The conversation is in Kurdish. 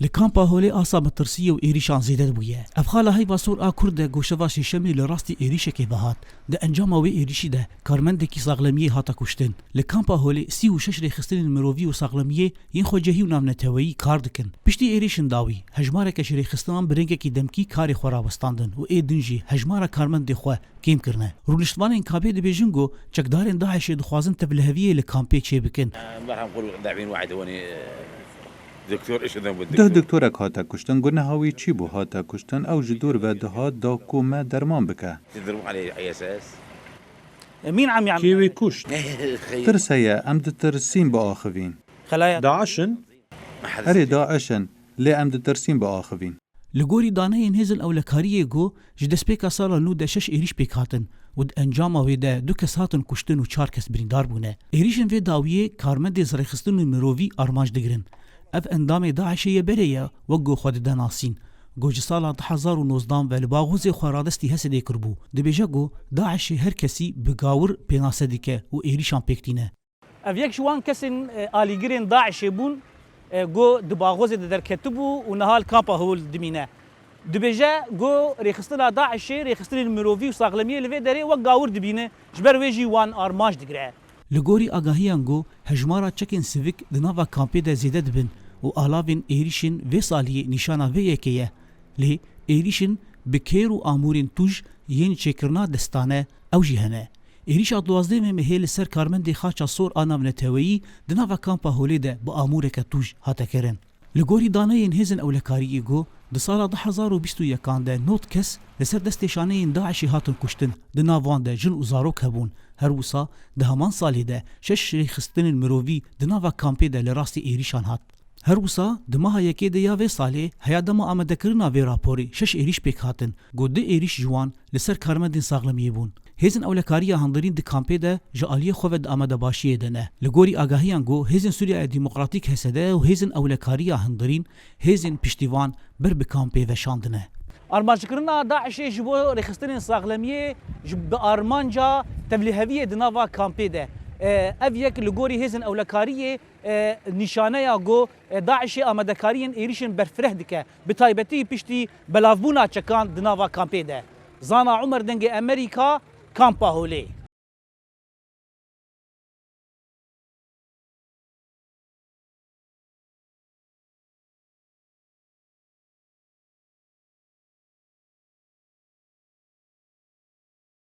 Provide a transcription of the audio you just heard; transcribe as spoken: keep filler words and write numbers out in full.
Li kampa Holê asa metirsiyê û êrîşan zêde bûye. Ev xala heyva sor a Kurd e ku şeva Sêşemê li rastî êrîşekê ve hat. Di encama wê êrîşî de karmendekî saxlemiyê hate kuştin. Li kampa Holê sî û şeş rêxistinên mirovî û saxlemiyê yên xwecihî û navneteweyî kar dikin. Piştî êrîşên dawî, hejmareke ji rêxistinan bi rengekî demkî karê xwe rawestandin û ê din jî hejmara karmendê xwe kêm kirine. Rûniştvanên kampê dibêjin ku çekdarên DAIŞê dixwazin tevliheviyê li kampê çêbikin. Merhem qul dawîn wahid honi, doktor işidan bu. Duh doktorek hate kuştin, guneha wî çi bû hate kuştin, ew ji dûr ve dihat da ku me derman bike. Tedrim alê I S S. Mîn am yam. Kê wê kuşt? Tirs heye, em ditirsîn biaxivîn. Xelaya. DAIŞ in? Erê, DAIŞ in, lê em ditirsîn biaxivîn. Li gorî daneyên hêzên ewlekariyê ku ji destpêka sala nû de şeş êrîş pêk hatin û di encama wê de du kes hatin kuştin û çar kes birîndar bûne. Êrîşên vê dawiyê karmendê zirêxistin û mirovî armanc digirin. Ev endamê DAIŞê yê berê ye, wek ku xwe dide nasîn. Ku ji sala du hezar û nozdan ve li Baxozê xwe radestî Hesedê kiribû. Dibêje ku DAIŞê her kesî bi gawir pênase dike û êrîşan pêk tîne. Ev yek ji wan kesên, e, alîgirên DAIŞê bûn, e, ku di Baxozê de derketibû û niha li kampa Hol dimîne. Dibêje ku rêxistina DAIŞê, rêxistinên mirovî û saxlemiyê li vê derê wek gawir dibîne, ji ber wê jî wan armanc digire. Li gorî agahiyan ku hejmara çekên sivik di nava kampê de zêde dibin û alavên êrîşên vê saliyê nîşana vê yekê ye. Lê êrîşên bi kêr û amûrên tûj yên çêkirina destane ew jî hene. Êrîşa duwazdehê mehê li ser karmendê Xaça Sor a navneteweyî di nava kampa Holê de bi amûreke tûj hate kirin. Li gorî daneyên hêzên ewlekariyê ku di sala du hezar û bîst û yekan de nod kes li ser destê şaneyên DAIŞê hatin kuştin, di nav wan de jin û zarok hebûn. Her wisa di heman salê de şeş rêxistinên mirovî di nava kampê de li rastî êrîşan hat. Her wisa di meha yekê de ya vê salê, heya dema amadekirina vê raporê şeş êrîş pêk hatin, ku du êrîş ji wan li ser karmendên saxlemiyê bûn. Hêzên ewlekariya hundirîn di kampê de ji aliyê xwe ve di amadebaşiyê de ne. Li gorî agahiyan ku Hêzên Sûriya Demokratîk, H S D, û Hêzên Ewlekariya Hundirîn hêzên piştîvan ber bi kampê ve şandine. Armancekirina DAIŞê ji bo rêxistinên saxlemiyê ji, bi armanca tevliheviyê di nava kampê de. E, ev yek li gorî hêzên ewlekariyê, e, nîşaneya ku, e, DAIŞê amadekariyên êrîşên berfireh dike, bi taybetî piştî belavbûna çekan di nava kampê de. Zana Umer, Dengê Emerîka, Kampa Holê.